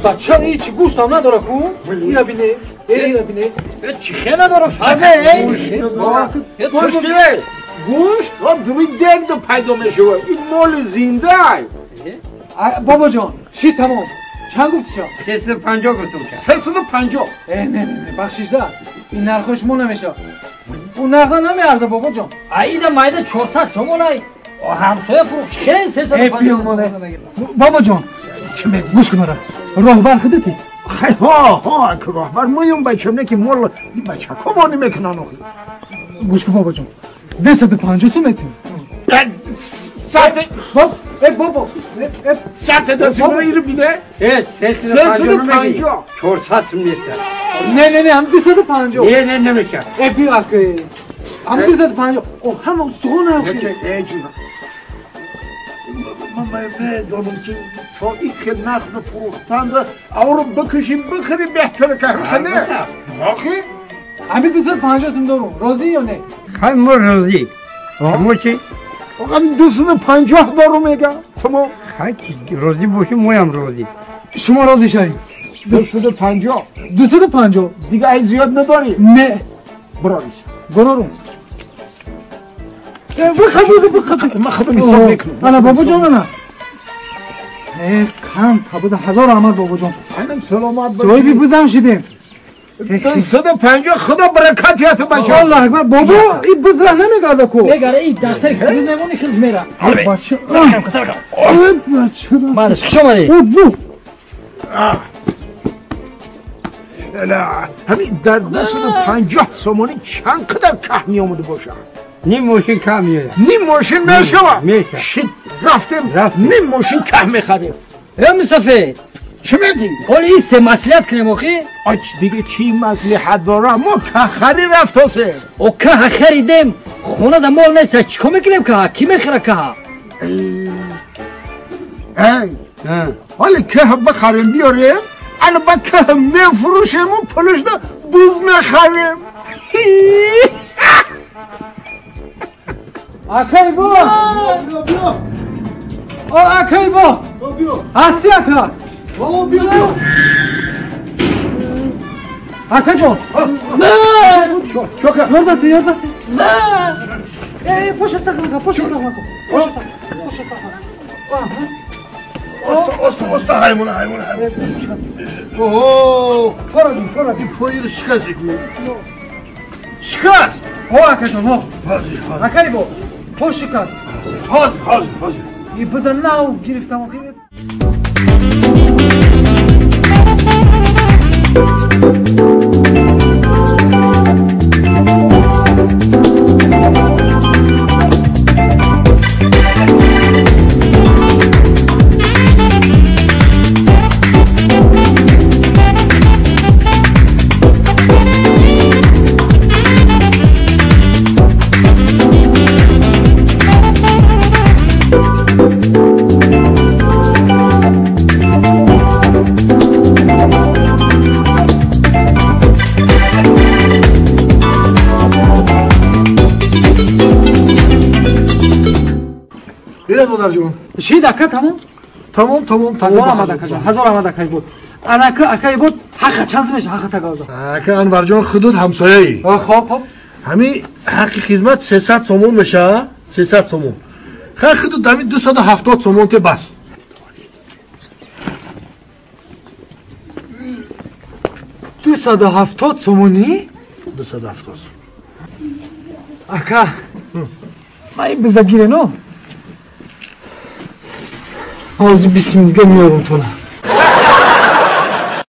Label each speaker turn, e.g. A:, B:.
A: بچه هیچ گوشت هم نداره کو؟ اینا بینه، اینا بینه.
B: چی خیلی نداره فهمه؟
C: گوشت گوشت ها دوی دگ دو پیدا میشه. این مال زنده ای.
A: بابا جان، شی تمام. چند گفتی شما؟
B: 350 گفتم.
C: 350.
A: نه نه نه بخشش ده. این نرخش مو نمیشه. اون نرخ نمیارزه بابا جان.
B: اینا مایده 400 سومون ای. همسایه فروش خیلی 350.
A: بابا جان، چه میگی؟ گوش کن مرا. راهبر خودتی؟
C: ها ها که راهبر مایم بچم نه که مال این بچه کمانی میکنن آخه.
A: گوش کن بابا جان. 250 سومتیم.
C: ساعت
A: بابا ای بابا
C: ساعت دست برو اینو بیده. 350
B: 400 میشه.
A: نه نه نه هم 250.
B: نه نه نمیشه.
A: ای بیا که هم 250. او هم استخونه.
C: ای جون. من میدونم که تا این که نرخ فروختند او رو بکشیم بخریم بهتره که نه. آخه
A: همین 250 سوم دارم. راضی یا نه؟
B: خیلی ما راضی. شما چی؟
C: همین 250 دارم میگم. شما
B: خیلی راضی باشیم ما هم راضی.
A: شما راضی شدید؟
C: 250.
A: 250
C: دیگه ای زیاد نداری؟
A: نه.
C: برارش.
A: برارم. بخب
C: من خودم حساب میکنم.
A: انا بابا جان انا. کم تا بزن هزار آمد بابا جان.
C: همین سلامت باشی.
A: سوی بی بزن شدیم.
C: 250 خدا برکت یاد بچه.
A: الله اکبر بابا این بزره نمیگرده کو.
B: میگره این دستر خود نمونی خیز میره.
A: بچه.
B: سرکم سرکم.
A: بچه.
B: مالش خوش اومدی.
A: او
C: نه همین در 250 سومانی چند قدر که میامده باشه.
B: نیم ماشین که میاد.
C: نیم ماشین میشه.
B: میشه.
C: شit رفتیم نیم ماشین که میخریم.
B: ای مسافر
C: چه میگی؟
B: حالا این سه مصلحت کنیم آخی؟
C: آج دیگه چی مصلحت داره؟ ما که خری رفت هسته.
B: او که خریدیم خونه در مال نیست چیکار میکنیم که کی میخره که؟
C: ای حالا که بخریم بیاریم الان با که میفروشیم و پولش دا بوز میخریم.
A: اکی با او اکی با هستی اکا
C: بابا بیا بیا
A: اکا جان نه یاردتی یاردتی نه ای پشت سخن پشت سخن پشت سخن
C: اوستا اوستا حیوان حیوان حیوان اوه فرادی فرادی پاییر شکست شکست
A: ها اکا جان ها اکا با پشت شکست
C: حاضر حاضر حاضر
A: این بزن ناو گرفتم شید اکا تمام؟
C: تمام تمام تمام.
A: هزار آمد اکا جان هزار آمد اکای بود. انا که اکای بود حق چند میشه حق تقاضا.
D: اکا انور جان خودت همسایه ای.
A: خب خب.
D: همین حق خدمت 300 سومون میشه 300 سومون. خیلی خودت همین 270 سومون ته بس.
A: 270 سومونی؟
D: 270.
A: اکا ما این بزگیره نو. از بسم دیگه میارم تو نه.